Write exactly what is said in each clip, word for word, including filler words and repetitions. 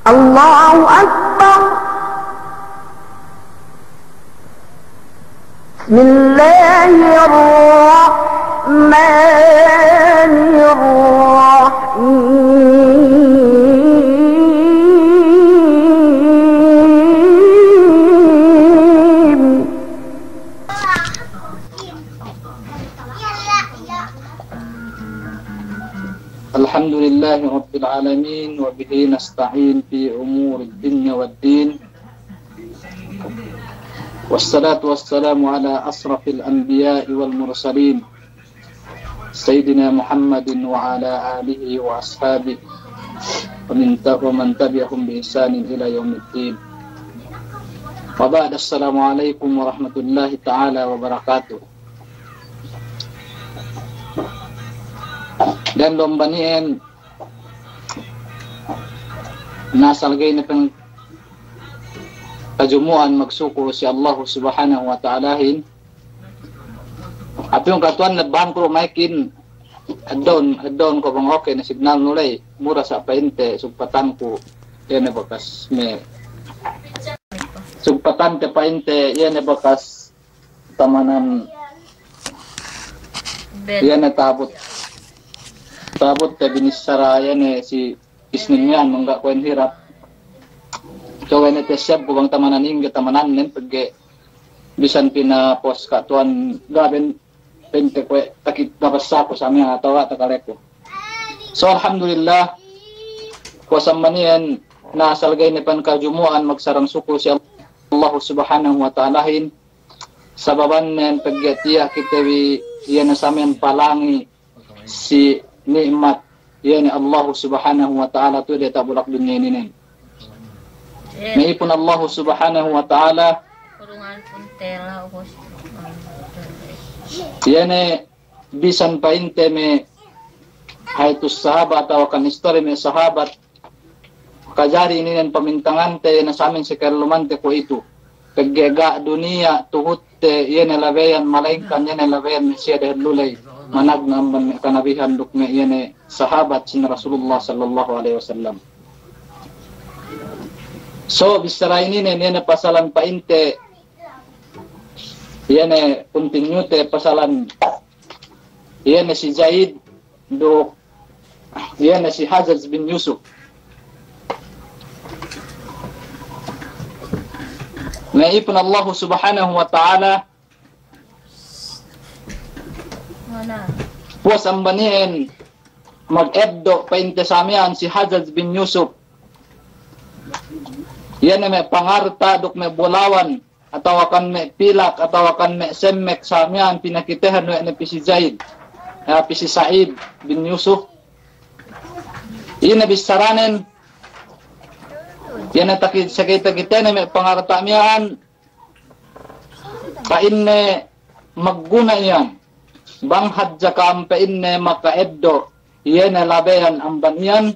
الله أكبر. بسم الله الرحمن الرحيم. الحمد لله رب العالمين، وبه نستعين في أمور الدنيا والدين. والصلاة والسلام على أشرف الأنبياء والمرسلين، سيدنا محمد وعلى آله وأصحابه ومن ت-، ومن تبعهم بإحسان إلى يوم الدين. وبعد، السلام عليكم ورحمة الله تعالى وبركاته. Dem lomba ni'en nasal ga'i ne pen kajumu'an magsuku si Allahu Subhanahu wa Ta'alahin. Api'un katuwan ne bangkru maikin, heddo'un, heddo'un ko' bang oke ne signal nu ley, mura sa' pa'inte sugpatanku, iye ne bakas me'. Sugpatante pa'inte, iye ne bakas tamanan, iye ne tabut. Tabut te binissara, iye ne si Isnin miya'an mangga' kuwe'in hirap. Kuwe' ne te sebbu bang tamanan ingge tamanannen pegge' bisan pinapost katuwan gaben pente kuwe' takit gabassaku sa miya'an atawa takaleku. So, alhamdulillah, kuwe' sambaniyen nasal ga'i ne pen kajumu'an magsarang suku si Allahu Subhanahu wa Ta'alahin. Sababannen pegge' tiya' kite bi iye ne samiyan palangi si ni'mat iye ne Allahu Subhanahu wa Ta'ala tu'u diyata' bulak dunya ininen. Me' ipun Allahu Subhanahu wa Ta'ala, iye ne bisan pa'inte me' haytus sahabat atawa kan istori me' sahabat, kajari ininen pamintangante, iye ne samiyan si kellumante kuwe'itu. Pegge' ga' duniya' tuhutte iye ne labeyan, malaingkan iye ne labeyan me' siye dehellu ley managna' amban me' kanabihan duk me' iye ne sahabat sin Rasulullah sallallahu alaihi wasallam. So, bissara ininen iye ne pasalan pa'inte, iye ne kuntinyute pasalan iye ne si Zaid duk iye ne si Hajjaj bin Yusuf. Me' ipun Allahu Subhanahu wa Ta'ala, puwas amban iyan mageddo' pa'inte samiyan si Hajjaj bin Yusuf, iye ne me' pangarta' duk me' bulawan atawa kan me' pilak, atawa kan me' semmek samiyan pinakitehan we' ne pī si Zaid, eh, pī si Sa'id bin Yusuf. Ine bissaranen, iye ne taki-, saki takitene me' pangarta' miya'an, pa'inne magguna iyan. Bang hadja ka'am pa'inne maka'eddo' iye ne labeyan amban iyan,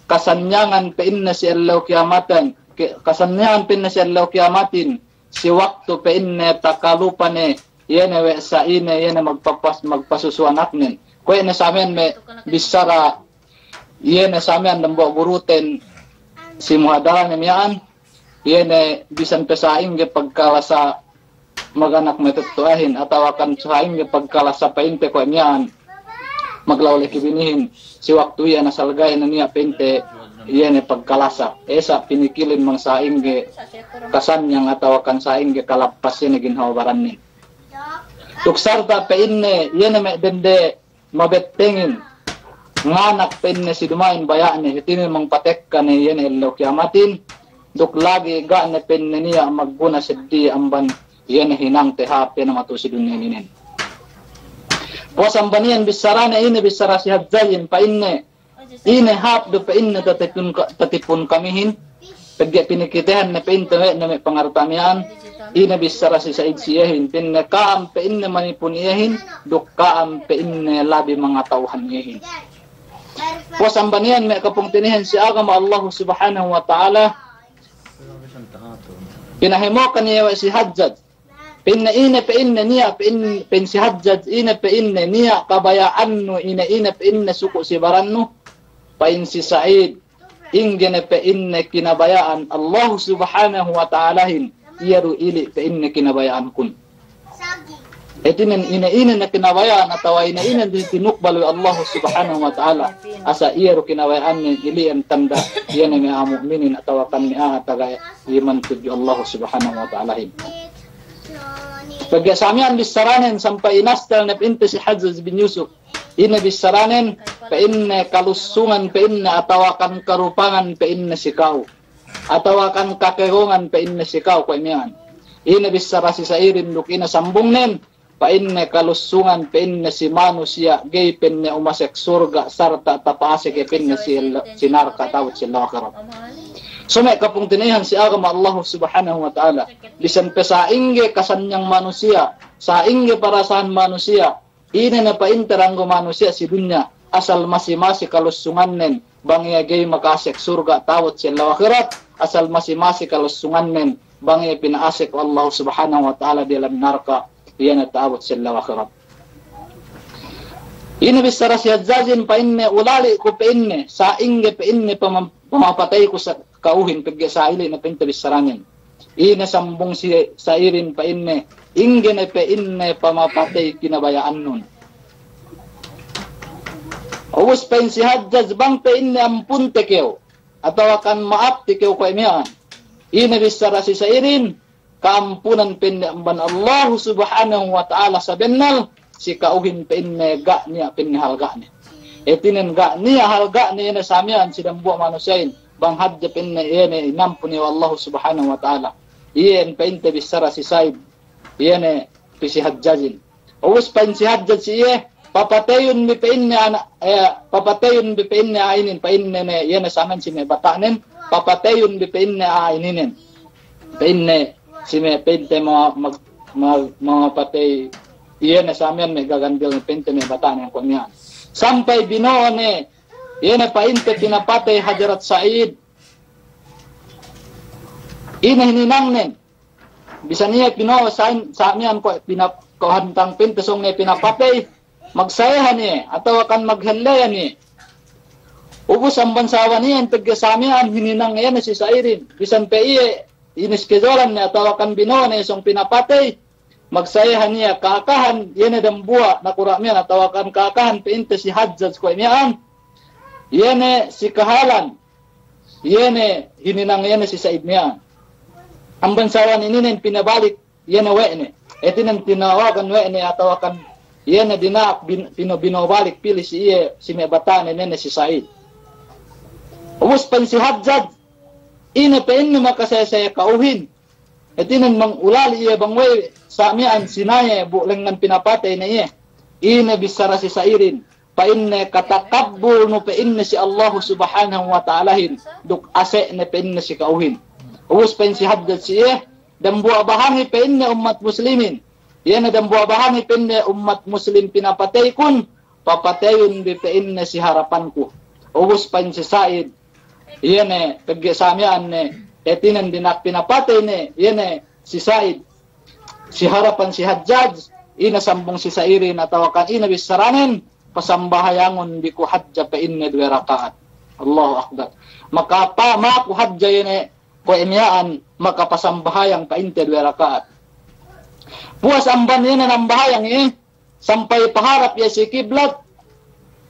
kasanyangan pa'inne si ellew kiyamaten, ke-, kasanyangan pa'inne si ellew kiyamatin, si waktu pa'inne takalupa ne, iye ne we' sa'ine, iye ne magpapas-, magpasusu anaknen. Kuwe' ne samiyan me' bissara, iye ne samiyan dambuwa' guruten, si muhadara ne miya'an, iye ne bisan pe sa'ingge pagkalasa maganak matetto'ahin, atawa kan sa'ingge pagkalasa pa'inte kuwe' miya'an, maglaw laki binihin, si waktu iyan asal ga'i ne niya' pa'inte, iye ne pagkalasa. Esa' pinikilin bang sa'ingge kasanyang atawa kan sa'ingge kalappas iye ne ginhawa baranne. Duk sarta' pa'inne, iye ne me' dende mabettengin, nganak pa'inne si duma'in baya'ne, hātinen bang patekka ne iye ne ellew kiyamatin, duk lagi' ga' ne pa'inne niya' magguna seddi amban iye ne hinangte hāp iye ne matu'u si dunya ininen. Puwas amban iyan bissarane, ine bissara si Hajjajin, pa'inne, ine hāp du pa'inne tatipun ka-, tatipun kamihin, pegge' pinikitehan ne pa'inte we' ne me' pangarta' miya'an, ine bissara si Sa'id si iyehin, pa'inne ka'am pa'inne manipun iyehin, duk ka'am pa'inne labi mangata'uhan iyehin. Puwas amban iyan me' kapungtina'ihan si agama Allahu Subhanahu wa Ta'ala, pinahemokan iye we' si Hajjaj. Pa'inne ine pa'inne niya', pa'in, pa'in si Hajjaj, ine pa'inne niya' kabaya'annu, ine, ine pa'inne suku' si barannu, pa'in si Sa'id. ingge ne pa'inne kinabaya'an Allahu Subhanahu wa Ta'alahin, iye du ili' pa'inne kinabaya'ankun. Hātinen ine-ine ne kinabaya'an atawa ine-ine ne tinukbal we' Allahu Subhanahu wa Ta'ala, asal iye du kinabaya'annen, ili'en tanda' iye ne me' a'a mu'minin atawa kan me' a'a taga iman tudju Allahu Subhanahu wa Ta'alahin. Pegge' sa miya'an bissaranen sampay inastel ne pa'inte si Hajjaj bin Yusuf. Ine bissaranen, pa'inne kalussungan pa'inne atawa kan karupangan pa'inne si ka'u. Atawa kan kakegongan pa'inne si ka'u kuwe' miya'an. Ine bissara si sa'irin duk ine sambungnen, pa'inne kalussungan pa'inne si manusiya' ga'i pa'inne umasek surga' sarta' tapa'asek iye pa'inne si, si narka' ta'abut si ellew ahirat. So me' kapungtina'ihan si agama Allahu Subhanahu wa Ta'ala, bisan pe sa'ingge kasanyang manusiya', sa'ingge parasahan manusiya', ine ne pa'inte danggo manusiya' si dunya, asal masi-masi kalussungannen, bang iye ga'i maka'asek surga' ta'abut si ellew ahirat, asal masi-masi kalussungannen, bang iye pina'asek we' Allahu Subhanahu wa Ta'ala diyalem narka', iye ne ta'abut si ellew ahirat. Ine bissara si Hajjajin, pa'inne ulali' ku pa'inne, sa'ingge pa'inne pama-, pamapatey ku sa ka'uhin, pegge' sa ili' ne pa'inte bissaranen. Ine sambung si sa'irin, pa'inne, ingge ne pa'inne pamapatey kinabaya'annun. Ubus pa'in si Hajjaj, bang pa'inne ampunte kew, atawa kan ma'apte kew kuwe' miya'an. Ine bissara si sa'irin, ka'ampunan pa'inne amban Allahu Subhanahu wa Ta'ala sabennal, si ka'uhin pa'inne ga' niya' pa'inne halga'ne. Hātinen ga' niya' halga'ne ine sa miya'an si dambuwa' manusiya'in, bang hadja pa'inne iye ne inampun iye we' Allahu Subhanahu wa Ta'ala. Iyan pa'inte bissara si Sa'id, iye ne pī si Hajjajin. Ubus pa'in si Hajjaj si iye, papateyun bi pa'inne ana', eh, papateyun bi pa'inne a'a inin, pa'inne ne, iye ne sa miya'an si me' bata'nen, papateyun bi pa'inne a'a ininen. Pa'inne si me' pa'inte ma-, ma-, ma-, mapatey, iye ne sa miya'an me' gagandil ne pa'inte me' bata'nen kuwe' miya'an. Sampay bino'o ne, iye ne pa'inte pinapatey Hajarat Sa'id. Ine hininangnen. Bisan iye pino'o sa, sa miya'an kuwe' pina-, kuwe' hantang pa'inte sōng ne pinapatey, magsayehan iye, atawa kan maghelleyan iye. Ubus amban sawan iyan pegge' sa miya'an hininang iye ne si Sa'idin. Bisan pe iye iniskejolan ne atawa kan bino'o ne sōng pinapatey, magsayehan iye, ka'akahan iye ne dambuwa' nakura' miya'an atawa kan ka'akahan pa'inte si Hajjaj kuwe' miya'an. Iye ne si kahalan. Iye ne hininang iye ne si Sa'id miya'an. Amban sawan ininen pinabalik iye ne we' ne. Hātinen tinawagan we' ne atawa kan iye ne dina'ak bin-, pino-, binobalik pī si iye si me' bata'nen ne si Sa'id. Ubus pa'in si Hajjaj, ine pa'inne makasaye-saye ka'uhin. Hātinen mangulali iye bang we' sa miya'an sinaye bu lengngan pinapatey ne iye. Ine bissara si Sa'idin. Pa'inne katakabbulnu pa'inne si Allahu Subhanahu wa Ta'alahin, duk ase'ne pa'inne si ka'uhin. Ubus pa'in si Hajjaj si iye, dambuwa' bahangi pa'inne ummat muslimin. Iye ne dambuwa' bahangi pa'inne ummat muslim pinapateykun, papateyun bi pa'inne si harapanku. Ubus pa'in si Sa'id, iye ne pegge' sa miya'an ne, hātinen dina'ak pinapatey ne, iye ne si Sa'id. Si harapan si Hajjaj, ine sambung si Sa'idin atawa kan ine bissaranen, pasambahayangun bi ku hadja pa'inne duwe raka'at. Allahu Akbar. Makapa-, maku hadja iye ne kuwe' miya'an makapasambahayang pa'inte duwe raka'at. Puwas amban iye ne nambahayang iye, sampay paharap iye si kiblat.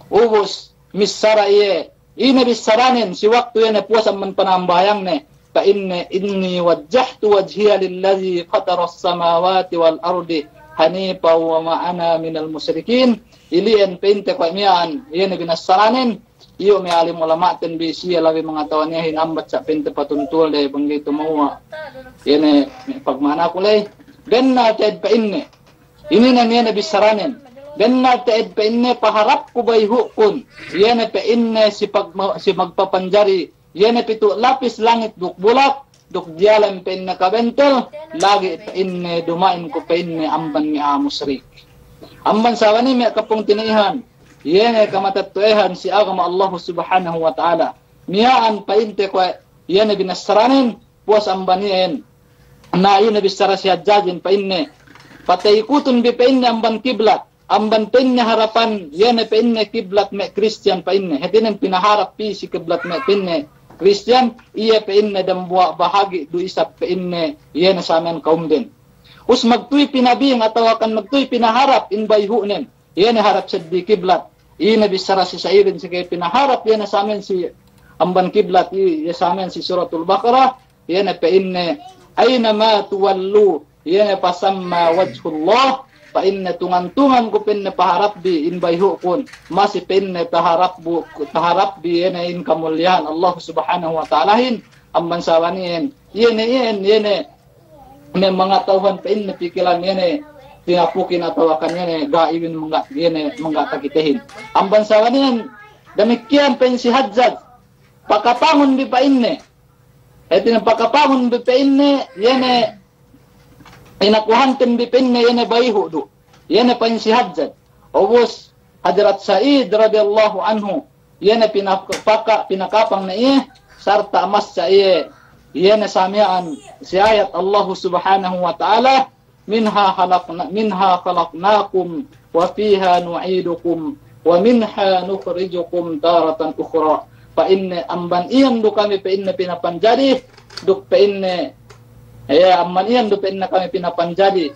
Ubus missara iye, ine bissaranen si waktu iye ne puwas amban panambahayangne, pa'inne, "Inni wajjahtu wajhiya lilladhi fataras samawati wal ardi hanifan wa ma ana minal mushrikin." Ili'en pa'inte kuwe' miya'an, iye ne binassaranen, iyu' me' alim ulama'ten bi siye labi mangata'uhan iyehin ambat sa' pa'inte patuntul de bang ga'i tumewwa'. Iye ne me' pagma'anaku ley, bennal te'ed pa'inne. Ininen iye ne bissaranen. Bennal te'ed pa'inne paharapku bayhu'kun. Iye ne pa'inne si pag-, si magpapanjari. Iye ne pitu' lapis langit duk bulak, duk diyalem pa'inne kabentel, lagi' pa'inne duma'in ku pa'inne amban me' a'a musrik. Amban sabab inin me' kapungtina'ihan, iye ne kamatetto'ahan si agama Allahu Subhanahu wa Ta'ala. Miya'an pa'inte kuwe', iye ne binassaranen, puwas amban iyan. Na iye ne bissara si Hajjajin pa'inne, pateykutun bi pa'inne amban kiblat. Amban pa'inne harapan, iye ne pa'inne kiblat me' Kristiyan pa'inne. Hātinen pinaharap pī si kiblat me' pa'inne Kristiyan, iye pa'inne dambuwa' bahagi' du isab pa'inne, iye ne samiyan kawumden. Ubus magtuwi pinabing atawakan magtuwi pinaharap in bayhu'nen. Iye ne harap seddili kiblat. Iye ne bissara si Sa'idin si ka'i pinaharap, iye ne samiyan si amban kiblat, iye, iye samiyan si Suratul Baqarah, iye ne pa'inne, "Aina ma tuwallu, iye ne fasamma wajhullah." Pa'inne tungan-tungan ku pa'inne paharapbi in bayhu'kun, masi pa'inne taharapbu, taharapbi iye ne in kamulliyahan Allah Subhanahu wa Ta'alahin, amban sabab iyan, iye ne, iye ne, iye ne, me' mangata'uhan pa'inne pikilan iye ne, tinapukin atawakan iye ne, ga'i iyan mangga', iye ne, mangga' takitehin. Amban sabab iyan, damikkiyan pa'in si Hajjaj, pakapangun bi pa'inne. Hātinen pakapangun bi pa'inne, iye ne, inakuhanten bi pa'inne, iye ne bayhu' du. Iye ne pa'in si Hajjaj. Ubus Hadrat Sa'id radiyallahu anhu, iye ne pinaka-, pinakapang ne iye, sarta' massa iye, iye ne samiyan si ayat Allahu Subhanahu wa Ta'ala, "Minha khalaqna-, minha khalaqnakum wa fiha nu'idukum wa minha nukhrijukum taratan ukhra." Pa'inne amban iyan du kami pa'inne pinapanjari, duk pa'inne, iye, amban iyan du pa'inne kami pinapanjari,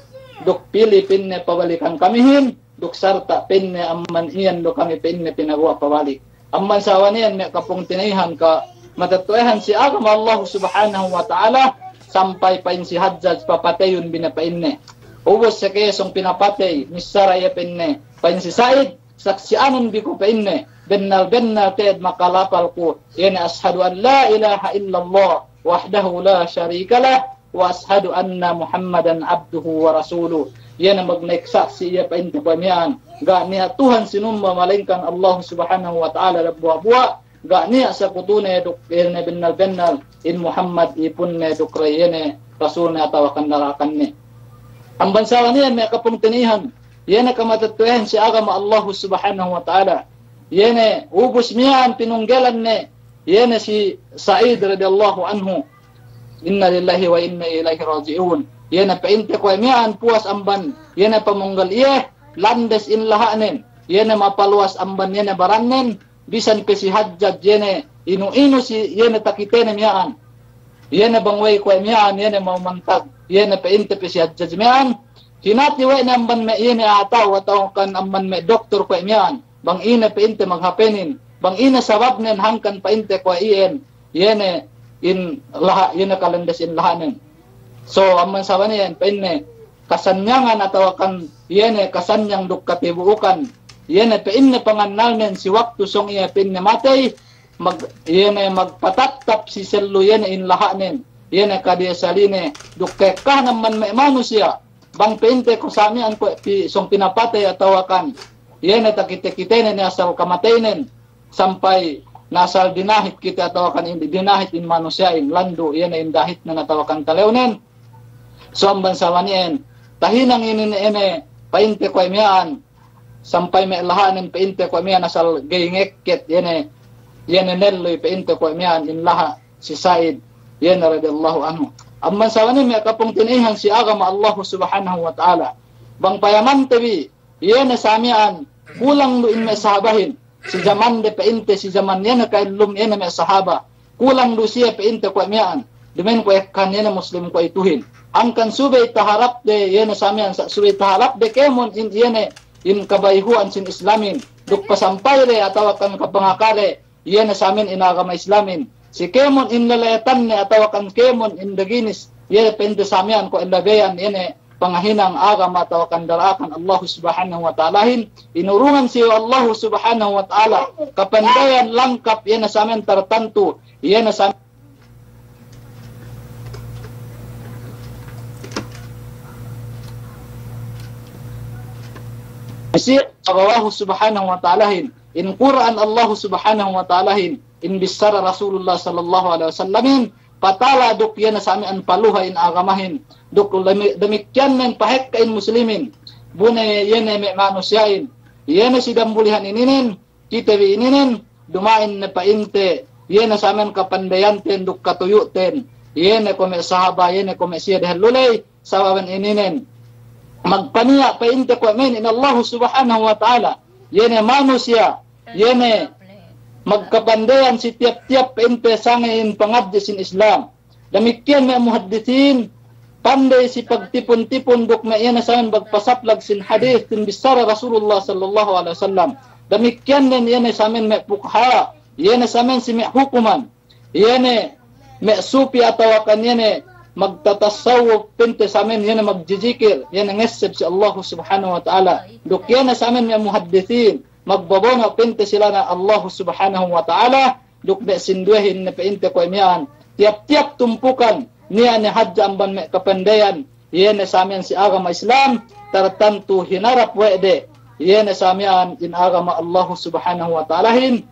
duk pī pa'inne pabalikan kamihin, duk sarta' pa'inne amban iyan du kami pa'inne pinaguwa' pabalik. Amban sabab iyan me' kapungtina'ihan kamatetto'ahan si agama Allah Subhanahu wa Ta'ala, sampay pa'in si Hajjaj papateyun bi ne pa'inne. Ubus seke sōng pinapatey, missara iye pa'inne, pa'in si Sa'id, saksi'anun bi ku pa'inne, bennal-bennal te'ed makalapal ku, iye ne ashhadu an la ilaha illallah wahdahu la sharika lah, "Wa ashhadu anna Muhammadan abduhu wa rasuluh." Iye ne magnaik saksi' iye pa'inte kuwe' miya'an, ga' niya' Tuhan sinumba malaingkan Allah Subhanahu wa Ta'ala dambuwa'-buwa', ga' niya' sakutune duk iye ne bennal-bennal in Muhammad ipunne duk re iye ne rasulne atawakan darakanne. Amban sabab iyan me' kapungtina'ihan, iye ne kamatetto'ahan si agama Allah Subhanahu wa Ta'ala, iye ne ubus miya'an pinunggelan ne, iye ne si Sa'id radiyallahu anhu, "Inna lillahi wa inna ilaihi raji'un." Iye ne pa'inte kuwe' miya'an puwas amban, iye ne pamunggel iye, landes in laha'nen, iye ne mapaluwas amban iye ne barannen, bisan pe si Hajjaj iye ne inu-inu si iye ne takitene miya'an. Iye ne bang we'ey kuwe' miya'an, iye ne ma'umantag, iye ne pa'inte pe si Hajjaj miya'an, hinati we' ne amban me' iye ne ata'u atawakan amban me' doktor kuwe' miya'an. Bang ine pa'inte maghapenin, bang ine sababnen hangkan pa'inte kuwe' iyan, iye ne in laha', iye ne kalendes in laha'nen. So, amban sabab iyan pa'inne, kasanyangan atawakan iye ne kasanyang duk katibu'ukan, iye ne pa'inne pangannalnen si waktu sōng iye pa'inne matey, mag-, iye ne magpatattap si sellu iye ne in laha'nen, iye ne kadiye saline, duk ka'ekkahan amban me' manusiya', bang pa'inte kuwe' samiyan kuwe' pi-, sōng pinapatey atawakan iye ne takite-kitene ne asal kamateynen, sampay ne asal dinahit kite atawakan in, dinahit in manusiya'in, landu' iye ne in dahitnen atawakan talewnen. So amban sabab iyan, tahinang inin ine pa'inte kuwe' miya'an, sampay me' laha'nen pa'inte kuwe' miya'an asal ga'i ngekket iye ne, iye ne nelluy pa'inte kuwe' miya'an in laha' si Sa'id, iye ne radiyallahu anhu. Amban sabab iyan me' kapungtina'ihan si agama Allah Subhanahu wa Ta'ala, bang payamante bi, iye ne samiyan kulang du in me' sahabahin, si jamande pa'inte, si jaman iye ne ka'ellum iye ne me' sahaba, kulang du siye pa'inte kuwe' miya'an, duma'in kuwe' ekkahan iye ne Muslim kuwe' ituhin. Hangkan subey taharapde iye ne samiyan sa-, subey taharapde kēmon in iye ne in kabayhu'an sin Islamin, duk pasampayde atawakan kapangakade iye ne samiyan in agama Islamin. Si kēmon in lalayatanne atawakan kēmon in daginis, iye pa'inte samiyan kuwe' labeyan iye ne pangahinang agama atawakan dara'akan Allah Subhanahu wa Ta'alahin, inurungan si Allah Subhanahu wa Ta'ala kapandayan langkap iye ne samiyan tartantu, iye ne samiyan si Allah Subhanahu wa Ta'alahin, in Kur'an Allah Subhanahu wa Ta'alahin, in bissara Rasulullah sallallahu alaihi wasallamin, patala duk iye ne samiyan paluha in agamahin, duk dami-, damikkiyan nen pahekka in Muslimin, bu ne iye ne me' manusiya'in, iye ne si dambulihan ininen, kite bi ininen, duma'in ne pa'inte, iye ne samiyan kapandayanten duk katuyu'ten, iye ne kuwe' me' sahaba, iye ne kuwe' me' siye dehellu ley, sabab ininen magpaniya' pa'inte kuwe' miya'an in Allah Subhanahu wa Ta'ala, iye ne manusiya', iye ne magkapandeyan si tiyap-tiyap pa'inte sangem pangadji' sin Islam. Damikkiyan me' muhaddisin, pandey si pagtipun-tipun duk me' iye ne samiyan magpasaplag sin hadis sin bissara Rasulullah sallallahu alaihi wasallam. Damikkiyan ne iye ne samiyan me' fuqaha, iye ne samiyan si me' hukuman, iye ne me' supi atawakan iye ne magtatasawuf pa'inte samiyan iye ne magjijikil, iye ne ngesseb si Allahu Subhanahu wa Ta'ala. Duk iye ne samiyan me' muhaddisin, magbobono' pa'inte sila ne Allahu Subhanahu wa Ta'ala, duk me' sinduwehin ne pa'inte kuwe' miya'an, tiyap-tiyap tumpukan, niya' ne hadja amban me' kapandeyan, iye ne samiyan si agama Islam, tartantu hinarap we' de, iye ne samiyan in agama Allahu Subhanahu wa Ta'alahin,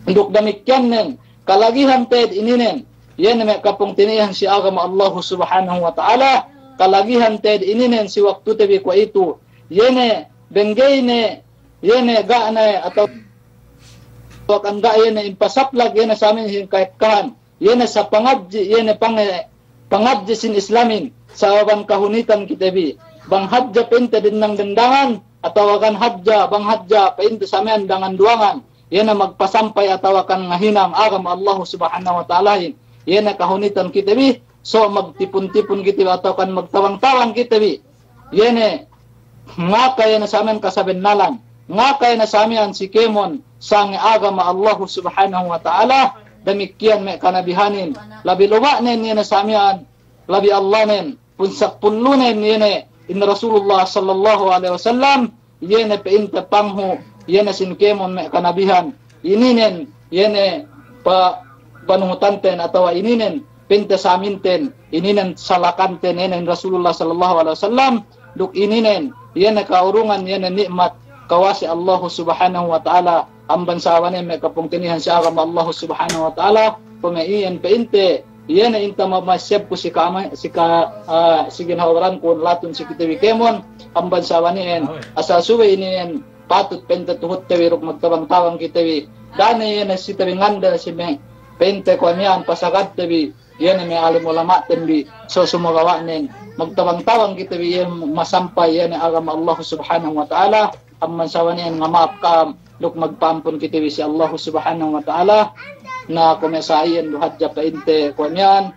duk damikkiyan nen, kalagihan te'ed ininen, iye ne me' kapungtina'ihan si agama Allahu Subhanahu wa Ta'ala, kalagihan te'ed ininen si waktute bi kuwe'itu, iye ne benggey ne, iye ne ga' ne atawakan ga' iye ne in pasaplag iye ne samiyan in ka'ekkahan, iye ne sa pangadji', iye ne pange-, pangadji' sin Islamin, sabab kahunitan kite bi. Bang hadja pa'inte dendang-dendangan, atawakan hadja, bang hadja pa'inte samiyan dangan-duwangan, iye ne magpasampay atawakan ngahinang agama Allahu Subhanahu wa Ta'alahin, iye ne kahunitan kite bi, so magtipun-tipun kite bi atawakan magtabang-tabang kite bi. Iye ne, ngaka iye ne samiyan kasabennalan, ngaka iye ne samiyan si kēmon, sangem agama Allahu Subhanahu wa Ta'ala, damikkiyan me' kanabihanin, labi luba'nen iye ne samiyan, labi Allahnen, punsapullunen iye ne, in Rasulullah sallallahu alaihi wasallam, iye ne pa'inte panghu', iye ne sin kēmon me' kanabihan, ininen, iye ne pa-, panuhutanten atawa ininen, pa'inte saminten, ininen salakanten, iye ne in Rasulullah sallallahu alaihi wasallam, duk ininen, iye ne kaurungan, iye ne ni'mat, kawase Allahu Subhanahu wa Ta'ala, amban sawane me' kapungtina'ihan si agama Allahu Subhanahu wa Ta'ala, kuwe' me' iyan pa'inte, iye ne in tama-, masebku si kama-, si ka-, ah, si ginhawa baranku latun si kite bi kēmon, amban sawane en, asal subey ininen, patut pa'inte tuhutte bi duk magtabang-tabang kite bi. Da'a ne iye ne si te bi ngandel si me' pa'inte kuwe' miya'an pasagadte bi, iye ne me' alim ulama'ten bi, so sumagawa'nen, magtabang-tabang kite bi iye masampay iye ne agama Allahu Subhanahu wa Ta'ala, amban sawane en ngama'ap ka'am, duk magpa'ampun kite bi si Allahu Subhanahu wa Ta'ala, na kuwe' me' sa iyan du hadja pa'inte kuwe' miya'an,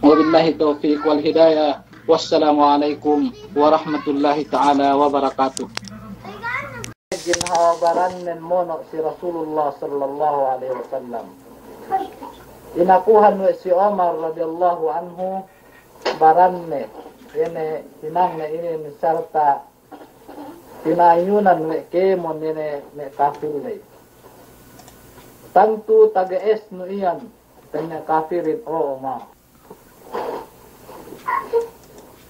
Wabillahi tawfiq wal hidayah. Wassalamu alaikum warahmatullahi ta'ala wabarakatuh. Ginhawa barannen mono' si Rasulullah sallallahu alaihi wasallam. Inakuhan we' si Umar radiyallahu anhu baranne, iye ne hinangne inin sarta' pinayunan we' kēmon iye ne me' kafir ley. Tantu tage'esnu iyan, pa'in me' kafirin, o Umar.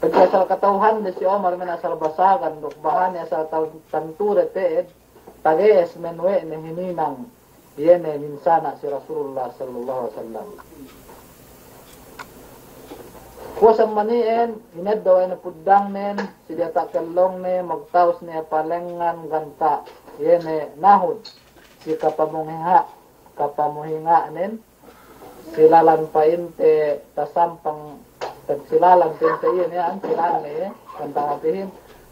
Pegge' asal kata'uhande si Umar men asal basagan duk bahane asal ta-, tanture te'ed, tage'es men we' ne hininang iye ne minsana' si Rasulullah sallallahu alaihi wasallam. Kuwe' sa mani'en, ineddo' we' ne puddangnen si diyata' kellongne, magtawus ne palengngan ganta' iye ne nahud si kapamuhinga', kapamuhinga'nen, silalan pa'inte tasampang, silalan pa'inte iye ne, an silalan ne, tantang apihin,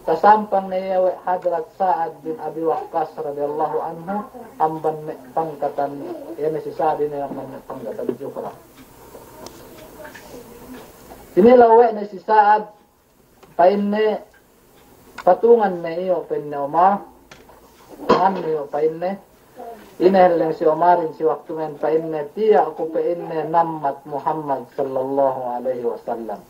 tasampang ne iye we' Hadrat Sa'ad bin Abi Waqqas radiyallahu anhu, amban me' pangkatan, iye ne si Sa'ad inin amban me' pangkatan Juhra. Sinilew we' ne si Sa'ad, pa'inne, patungan ne iyu', pa'inne, Umar, tungan ne iyu', pa'inne, ine helleng si Umarin si waktu men, pa'inne, tiya' ku, pa'inne, nammat Muhammad sallallahu alaihi wasallam.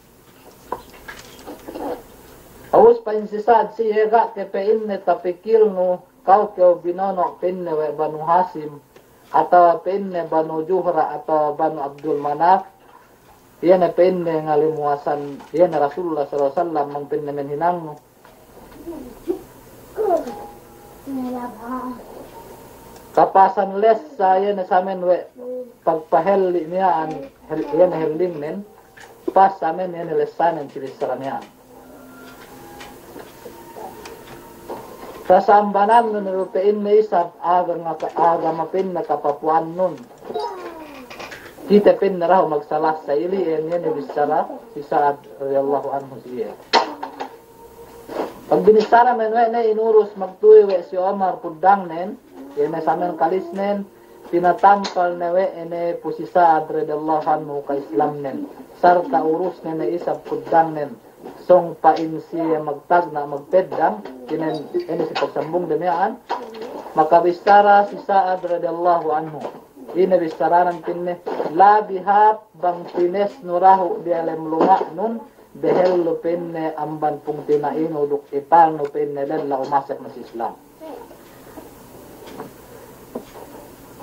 Ubus pa'in si Sa'ad si iye, ga' ke, pa'inne, tapikilnu, kaw kew binono', pa'inne, we' Banu Hasim, atawa, pa'inne, Banu Juhra, atawa Banu Abdul Manaf, iye ne pa'inne ngalimuwasan, iye ne Rasulullah sallallahu alaihi wasallam, mang pa'inne men hinangnu. Kapasan lessa, iye ne samen we' pagpahelli' miya'an, hel-, iye ne hellingnen, pas samen iye ne lessanen si bissara miya'an. Sasambanannun du pa'inne isab agama, agama pa'inne kapapu'annun. Kite pa'inne dahu' magsalassa ili'en, iye ne bissara si Sa'ad radiyallahu anhu si iye. Pagbinissara men we' ne inurus magtuwi we' si Umar puddangnen, iye ne samen kalisnen, pinatampal ne we' ne pu si Sa'ad radiyallahu anhu ka Islamnen, sarta' urusne ne isab kuddangnen, sōng pa'in siye magtagna' magpeddang, ine, ine si pagsambungde miya'an, makabissara si Sa'ad radiyallahu anhu. Ine bissaranen pa'inne, labi hāp bang tinesnu dahu' diyalem luma'nun, dehellu pa'inne amban pungtina'inu duk ipalnu pa'inne lella umasek ne si Islam.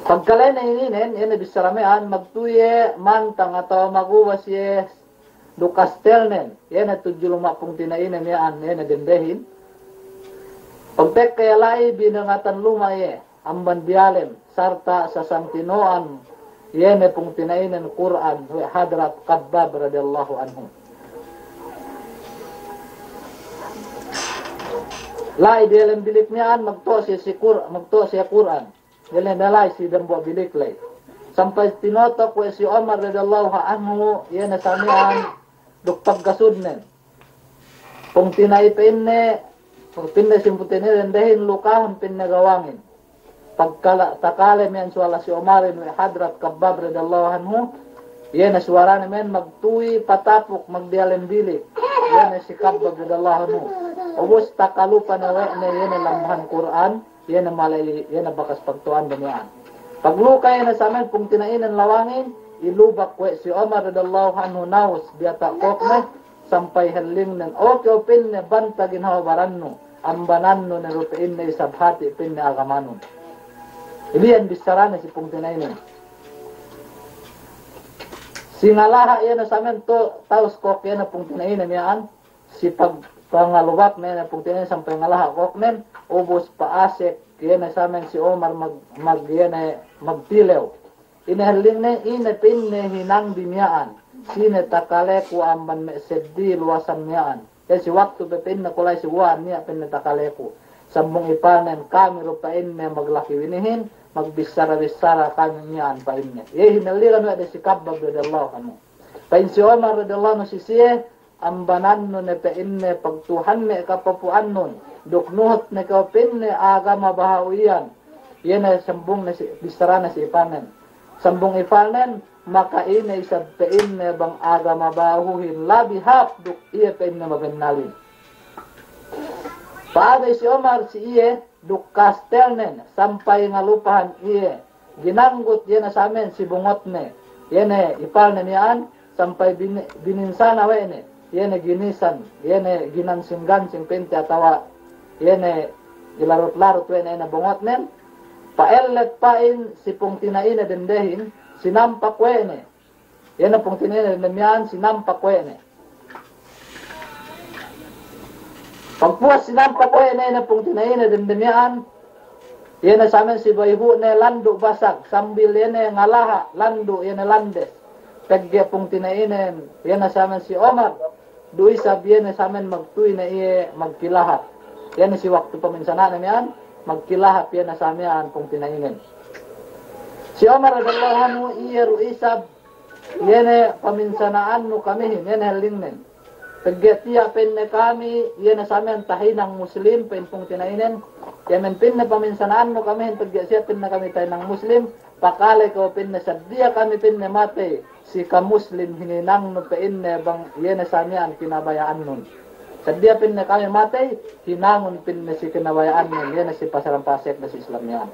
Pagkalene ininen, ine bissara miya'an, magtuy iye mantang atawa magubas iye duk kastelnen, iye ne tudju luma' pungtina'ine miya'an, iye ne dendehin. Pagtekka iye la'i binengatan luma' iye amban diyalem, sarta' sasangtino'an iye ne pungtina'inen Kur'an we' Hadrat Kabbab radiyallahu anhu. La'i diyalem bilik miya'an magto' siye si Kur-, magto' siye Kur'an. Iye ne la'i si dambuwa' bilik la'i. Sampay tinotok we' si Umar radiyallahu anhu, iye ne sa miya'an duk pagkasudnen. Pungtina'i pa'inne, pa'inne si pungtina'i dendehin lukahun pa'inne gawangin. Pagkala-, takale miya'an suwala si Umarin we' Hadrat Kabbab radiyallahu anhu, iye ne suwarane miya'an magtuy patapuk magdiyalem bilik, iye ne si Kabbab radiyallahu anhu. Ubus takalupa ne we' ne iye ne lambahan Kur'an, iye ne mala'i, iye ne bakas pagto'ande miya'an. Pagluka iye ne sa miya'an pungtina'inen lawangin, ilubak we' si Umar radiyallahu anhu naus diyata' kokne, sampay hellingnen, o kew pa'inne banta ginhawa barannu, ambanannu ne du pa'inne isab hati' pa'inne agamanun. Ili'en bissarane si pungtina'inen. Singalaha' iye ne sa miya'an to-, taus kok iye ne pungtina'ine miya'an, si pag-, pangalubakne iye ne pungtina'ine sampay ngalaha' koknen, ubus pa'asek iye ne sa miya'an si Umar mag-, mag-, iye ne magtilew. Ine hellingne, ine pa'inne hinangbi miya'an, sine takaleku amban me' seddi luwasan miya'an. Iye si waktu pe pa'inne ku la'i si guwa'an niya' pa'inne takaleku. Sambung ipalnen kami du pa'inne maglaki binihin, magbissara-bissara kami miya'an pa'inne. Iye hinelligan we' de si Kabbab radiyallahu anhu. Pa'in si Umar radiyallahu anhu si siye, ambanannu ne pa'inne pagtuhan me' kapapu'annun, duk nuhut ne kew pa'inne agama bahaw iyan. Iye ne sambungne si, bissarane si ipalnen. Sambung ipalnen, maka ine isab pa'inne bang agama bahuhin labi hāp duk iye pa'inne mabennalin. Pa'abey si Umar si iye, duk kastelnen, sampay ngalupahan iye, ginanggut iye ne sa miya'an si bungutne, iye ne ipalne miya'an, sampay bini-, bininsana we' ne, iye ne ginisan, iye ne ginansing-gansing pa'inte atawa, iye ne ilarut-larut we' ne, iye ne bungutnen, pa'ellet pa'in si pungtina'ine dendehin, sinampak we' ne, iye ne pungtina'ine dende miya'an, sinampak we' ne. Pagpuwas sinampak we' ne, iye ne pungtina'ine dende miya'an, iye ne sa miya'an si bayhu'ne landu' basag, sambil iye ne ngalaha' landu' iye ne landes. Pegge' pungtina'inen, iye ne sa miya'an si Umar, du isab iye ne sa miya'an magtuy ne iye magkilahap. Iye ne si waktu paminsana'ne miya'an, magkilahap iye ne sa miya'an pungtina'inen. Si Umar radiyallahu anhu, iye du isab, iye ne paminsana'annu kamihin, iye ne hellingnen. Pegge' tiya' pa'inne kami, iye ne sa miya'an tahinang Muslim, pa'in pungtina'inen. Iye men pa'inne paminsana'annu kamihin, pegge' siye pa'inne kami tahinang Muslim, pakale kew pa'inne saddiya kami pa'inne matey, si kamuslim hininangnu pa'inne bang iye ne sa miya'an kinabaya'annun. Saddiya pa'inne kami matey, hinangun pa'inne si kinabaya'annun, iye ne si pasaran pasek ne si Islam miya'an.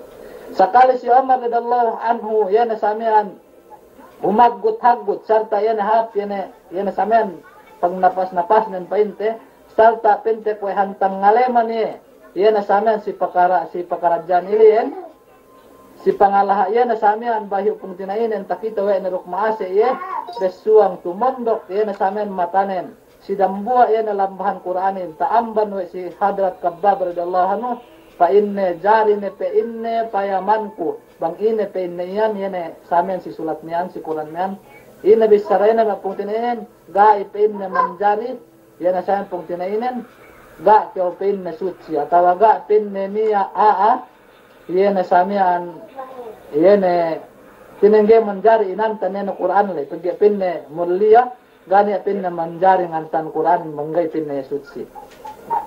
Sakali si Umar radiyallahu anhu, iye ne sa miya'an, umaggut-haggut, sarta' iye ne hāp, iye ne, iye ne sa miya'an pagnapas-napasnen pa'inte, sarta' pa'inte kuwe' hantang ngaleman iye, iye ne sa miya'an si pakara-, si pakaradja'an ili'en, si pangalaha' iye ne sa miya'an bayhu' pungtina'inen takite we' ne duk ma'ase' iye, bessuwang tumondok iye ne sa miya'an matanen. Si dambuwa' iye ne lambahan Kur'anin, ta'amban we' si Hadrat Kabbab radiyallahu anhu, pa'inne jari ne pa'inne payamanku, bang ine pa'inne iyan, iye ne sa miya'an si sulat miya'an, si Kur'an miya'an, ine bissara ine me' pungtina'inen, ga'i pa'inne manjari, iye ne sa miya'an pungtina'inen, ga' kew pa'inne sutsi, atawa ga' pa'inne niya' a'a, iye ne sa miya'an, iye ne, pa'inne ga'i manjari inantan iye ne Kur'an le, pegge' pa'inne mulliya, ga' niya' pa'inne manjari ngantan Kur'an bang ga'i pa'inne sutsi.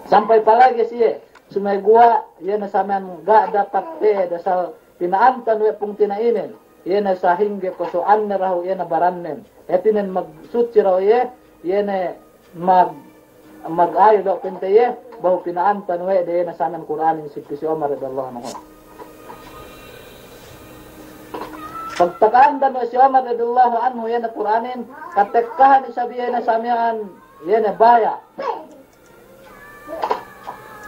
Sampay palagi siye, sumeguwa' iye ne sa miya'an ga' dapat pe dasal pina'antan we' pungtina'inen, iye ne sahingge koso'anne dahu' iye ne barannen, hātinen magsutsi dahu' iye, iye ne mag-, mag-ayu dahu' pinte iye, behu pina'antan we' de iye ne samiyan Kur'anin si, si Umar radiyallahu anhu. Pagta'antan we' si Umar radiyallahu anhu iye ne Kur'anin, katekkahan isab iye ne samiyan, iye ne baya'.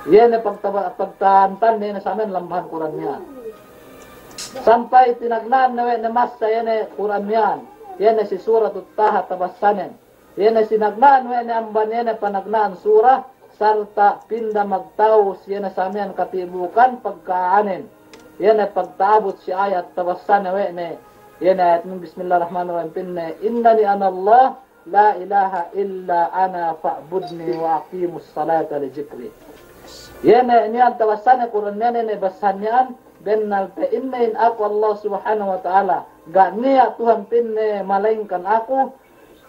Iye ne pagta-, pagta'antan iye ne samiyan lambahan Kur'an miya'an. Sampay tinagna'an ne we' ne massa iye ne Kur'an miya'an, iye ne si Suratut Taha tabassanen. Iye ne sinagna'an we' ne amban iye ne panagna'an sura, sarta' pinda magtawus iye ne samiyan katibukan pagka'anen. Iye ne pagta'abut si ayat tabassane we' ne, iye ne ayat min Bismillahirrahmanirrahim pa'inne, "Innani anallah, la ilaha illa ana fa'budni wa aqimus salata li zikri." Iye ne miya'an tabassane Kur'an miya'an, iye ne bassahan miya'an, bennal pa'inne in aku Allah Subhanahu wa Ta'ala, ga' niya' Tuhan pa'inne malaingkan aku,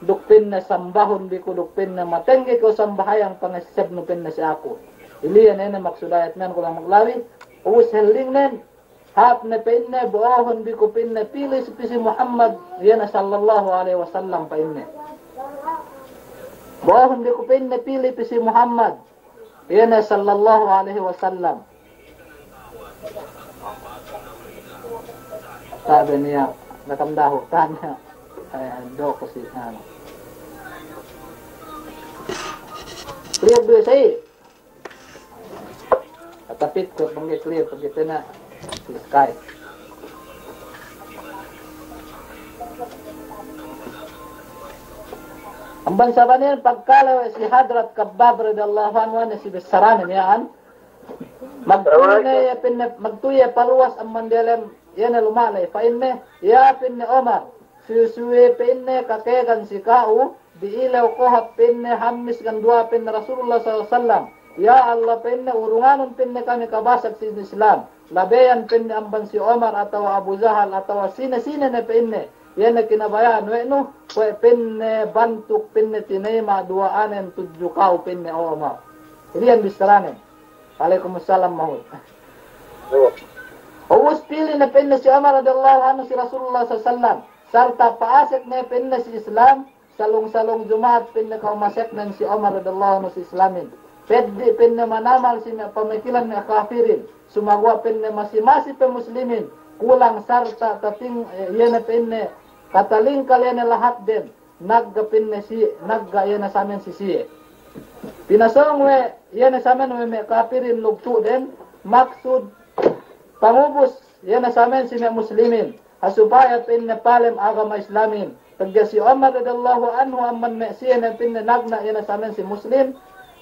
duk pa'inne sambahun bi ku, duk pa'inne matengge kew sambahayang pangessebnu pa'inne si aku. Iliyan ine maksud ayat miya'an kulang maglabi, ubus hellingnen, hāp ne pa'inne bo'ohun bi ku pa'inne pili si pī si Muhammad, iye ne sallallahu alaihi wasallam pa'inne. Bo'ohun bi ku pa'inne pili pī si Muhammad, iye ne sallallahu alaihi wasallam. Tabe niya', nakam dahu', tanya. Eh, do ko si, anu. Clear du sa'i. Katapit ko pangge clear, pangge tena. Si Sky. Amban sabab iyan pagkale we' si Hadrat Khabbab radiyallahu anhu ne si bissaranen iyan. Magtuy ne iye pa'inne, magtuy iye paluwas amban diyalem iye ne luma' ley. Pa'inne, ya pa'inne Umar, suwi-suwi pa'inne kakegan si ka'u, di'ilew kohap pa'inne hammis ganduwa pa'inne Rasulullah sallallahu alaihi wasallam. Ya Allah pa'inne, urunganun pa'inne kami kabasag si Islam. Labeyan pa'inne amban si Umar atawa Abu Jahal atawa sine-sine ne pa'inne. Iye ne kinabaya'an we' nu, kuwe' pa'inne bantuk pa'inne tinayima' duwa'anen tudju ka'u pa'inne, o Umar. Iliyan bissaranen. Alaikumussalam, Mahmud. Ubus pili ne pa'inne si Umar radiyallahu anhu si Rasulullah sallallahu alaihi wasallam. Sarta' pa'asek ne pa'inne si Islam, salung-salung Juma'at pa'inne ka'umaseknen si Umar radiyallahu anhu si Islamin. Peddi' pa'inne manamal si me' pamikilan me' kafirin. Sumaguwa' pa'inne masi-masi pe Muslimin. Kulang sarta' tating, eh, iye ne pa'inne katalingkal iye ne lahatden. Nagga' pa'inne si, nagga' iye ne samiyan si siye. Pinasōng we' iye ne samiyan we' me' kapirin lugtu'den, maksud pangubus iye ne samiyan si me' Muslimin, ha supaya pa'inne palem agama Islamin. Pegge' si Umar radiyallahu anhu amban me' siye ne pa'inne nagna' iye ne samiyan si Muslim,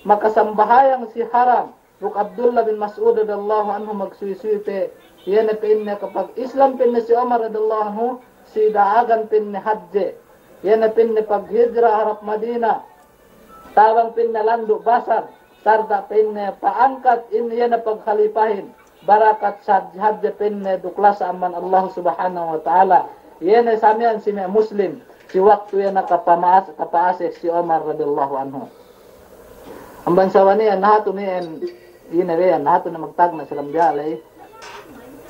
makasambahayang si haram. Duk Abdullah bin Mas'ud radiyallahu anhu magsuwi-suwi pe, iye ne pa'inne kapag-Islam pa'inne si Umar radiyallahu anhu, si da'agan pa'inne hadje. Iye ne pa'inne paghijra harap Madina, tabang pa'inne landu' basar, sarta' pa'inne pa'angkat in iye ne paghalipahin, barakat sad-, hadje pa'inne duk lasa amban Allah Subhanahu wa Ta'ala. Iye ne samiyan si me' Muslim, si waktu iye ne kapama'as-, kapa'asek si Umar radiyallahu anhu. Amban sabaniyan, nahatu ne en, ine be iyan, nahatu ne magtagna' si lambiya' ley.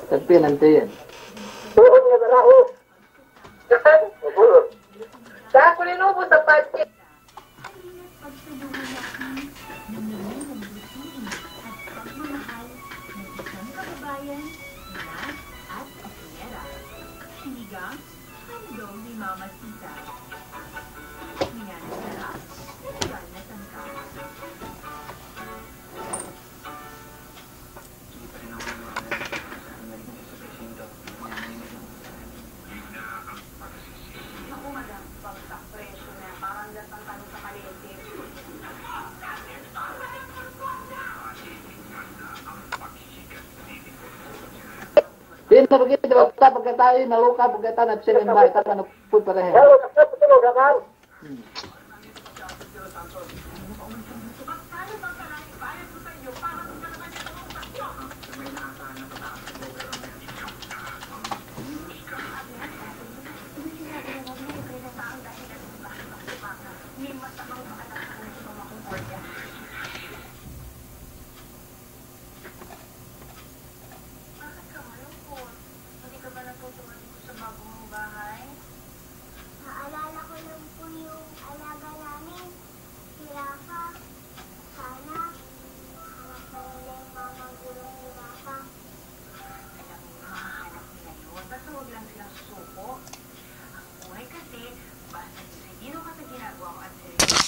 Tapi nanti iyan. Sa' kulinubu sa' pati. Sinigang, handog ni Mama Sita. Minana sarap, natural na sangkap. Naku, madam, bagsak presyo na, parang datang kami sa palengke. Pina pagkita, basta pagkita, naluka pagkita, na absent in bay, tama na po pareho. Hmm. Bahasa Pilipino ka sa ginagawa ko at